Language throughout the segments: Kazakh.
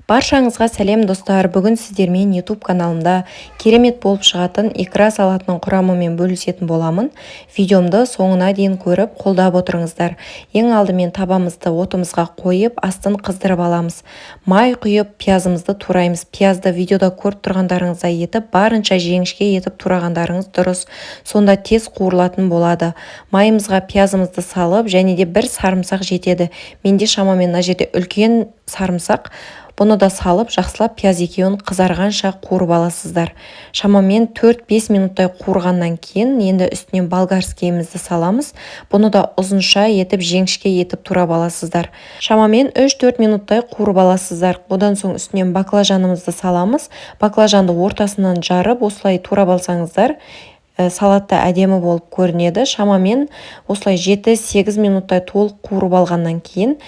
Баршаңызға сәлем, достар! Бүгін сіздермен YouTube каналымда керемет болып шығатын икра салатының құрамымен бөлісетін боламын. Видеомды соңына дейін көріп, қолдап отырыңыздар. Ең алдымен табамызды отымызға қойып, астын қыздырып аламыз. Май құйып, пиязымызды тураймыз. Пиязды видеода көріп тұрғандарыңыздай етіп, барынша жіңішке етіп турағандарыңыз дұрыс. Сонда тез қуырылатын болады. Майымызға пиязымызды салып, және де бір сарымсақ жетеді. Менде шамамен мына жерде үлкен сарымсақ. Бұны да салып, жақсылап пияз екеуін қызарғанша қуырып аласыздар. Шамамен 4-5 минуттай қуырғаннан кейін енді үстінен болгарскийімізді саламыз. Бұны да ұзынша етіп, жіңішке етіп турап аласыздар. Шамамен 3-4 минуттай қуырып аласыздар. Одан соң үстінен баклажанымызды саламыз. Баклажанды ортасынан жарып, осылай турап алсаңыздар, салатта әдемі болып көрінеді. Шамамен осылай 7-8 минуттай толық қуырып алғаннан кейін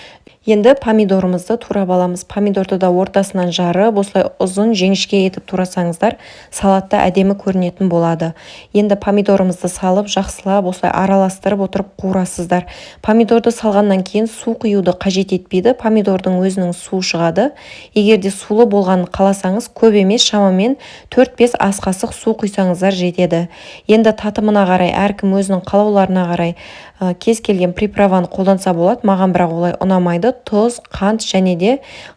енді помидорымызды турап аламыз. Помидорды да ортасынан жарып, осылай ұзын жіңішке етіп турасаңыздар, салатта әдемі көрінетін болады. Енді помидорымызды салып, жақсылап осылай араластырып отырып қуырасыздар. Помидорды салғаннан кейін су құюды қажет етпейді, помидордың өзінің суы шығады. Егер де сулы болғанын қаласаңыз, көп емес, шамамен 4-5 ас қасық су құйсаңыздар жетеді. Енді татымына қарай, әркім өзінің қалауларына қарай кез келген приправаны қолданса болады. Маған бірақ олай ұнамайды. Тұз, қант және де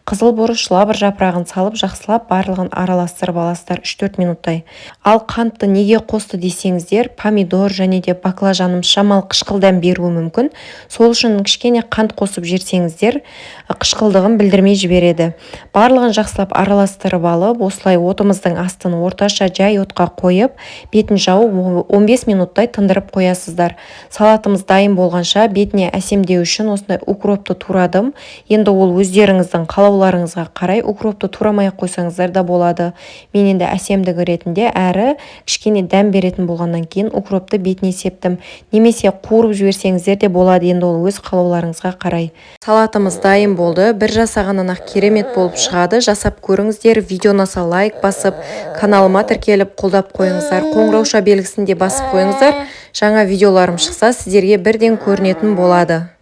қызыл бұрыш, лавр жапырағын салып, жақсылап барлығын араластырып аласыздар 3-4 минуттай. Ал қантты неге қосты десеңіздер, помидор және де баклажаным шамалы қышқыл дәм беруі мүмкін. Сол үшін кішкене қант қосып жіберсеңіздер, қышқылдығын білдірмей жібереді. Барлығын жақсылап араластырып алып, осылай отымыздың астын орташа жай отқа қойып, бетін жауып, 15 минуттай тындырып қоясыздар. Салатымыз дайын болғанша, бетіне әсемдеу үшін осындай укропты турадым. Енді ол өздеріңіздің қалауларыңызға қарай, укропты турамай ақ қойсаңыздар да болады. Мен енді әсемдігі ретінде әрі кішкене дәм беретін болғаннан кейін укропты бетіне септім. Немесе қуырып жіберсеңіздер де болады, енді ол өз қалауларыңызға қарай. Салатымыз дайын болды. Бір жасағаннан ақ керемет болып шығады. Жасап көріңіздер. Видео ұнаса, лайк басып, каналыма тіркеліп, қолдап қойыңыздар. Қоңырауша белгісін де басып қойыңыздар. Жаңа видеоларым шықса, сіздерге бірден көрінетін болады.